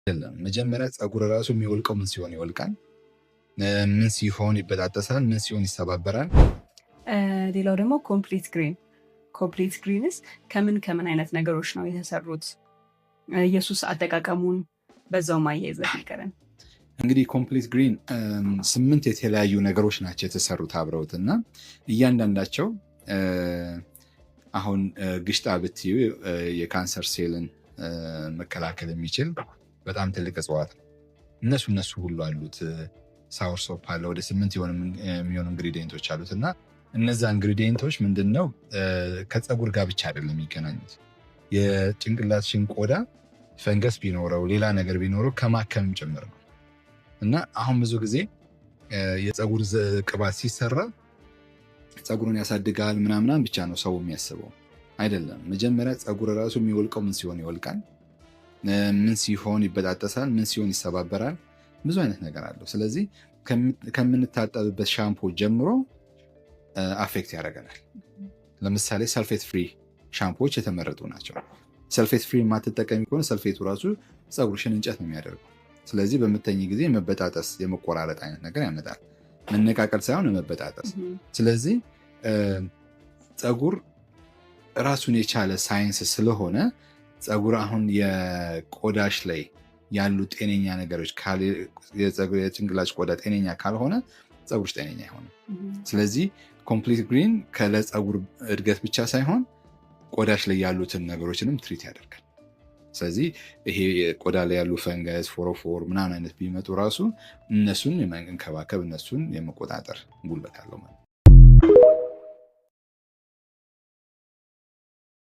አይደለም። መጀመሪያ ፀጉር ራሱ የሚወልቀው ምን ሲሆን ይወልቃል? ምን ሲሆን ይበጣጠሳል? ምን ሲሆን ይሰባበራል? ሌላው ደግሞ Complete Green። Complete Greens ከምን ከምን አይነት ነገሮች ነው የተሰሩት? ኢየሱስ አጠቃቀሙን በዛው ማያይዘህ ንገረን። እንግዲህ Complete Green ስምንት የተለያዩ ነገሮች ናቸው የተሰሩት አብረውት። እና እያንዳንዳቸው አሁን ግሽጣ ብትዩ የካንሰር ሴልን መከላከል የሚችል በጣም ትልቅ እጽዋት ነው። እነሱ ሁሉ አሉት። Soursop አለ። ወደ ስምንት የሚሆኑ ingredient ኦች አሉት። እና እነዛ ingredient ኦች ምንድነው፣ ከፀጉር ጋር ብቻ አይደለም የሚገናኙት። የጭንቅላትሽን ቆዳ ፈንገስ ቢኖረው፣ ሌላ ነገር ቢኖረው ከማከምም ጭምር ነው። እና አሁን ብዙ ጊዜ የፀጉር ቅባት ሲሰራ ፀጉሩን ያሳድጋል ምናምናም ብቻ ነው ሰው የሚያስበው። አይደለም። መጀመሪያ ፀጉር ራሱ የሚወልቀው ምን ሲሆን ይወልቃል? ምን ሲሆን ይበጣጠሳል? ምን ሲሆን ይሰባበራል? ብዙ አይነት ነገር አለው። ስለዚህ ከምንታጠብበት ሻምፖ ጀምሮ affect ያደርገናል። ለምሳሌ sulfate free ሻምፖዎች የተመረጡ ናቸው። Sulfate free የማትጠቀሚ ከሆነ ሰልፌቱ ራሱ ፀጉርሽን እንጨት ነው የሚያደርገው። ስለዚህ በምትተኚ ጊዜ የመበጣጠስ፣ የመቆራረጥ አይነት ነገር ያመጣል። መነቃቀል ሳይሆን የመበጣጠስ። ስለዚህ ፀጉር ራሱን የቻለ ሳይንስ ስለሆነ ፀጉር አሁን የቆዳሽ ላይ ያሉ ጤነኛ ነገሮች፣ የጭንቅላትሽ ቆዳ ጤነኛ ካልሆነ ፀጉርሽ ጤነኛ አይሆንም። ስለዚህ Complete Green ለፀጉር እድገት ብቻ ሳይሆን ቆዳሽ ላይ ያሉትን ነገሮችንም treat ያደርጋል። ስለዚህ ይሄ ቆዳ ላይ ያሉ ፈንገስ፣ ፎሮፎር ምናምን አይነት ቢመጡ ራሱ እነሱን የመንከባከብ፣ እነሱን የመቆጣጠር ጉልበት አለው ማለት ነው።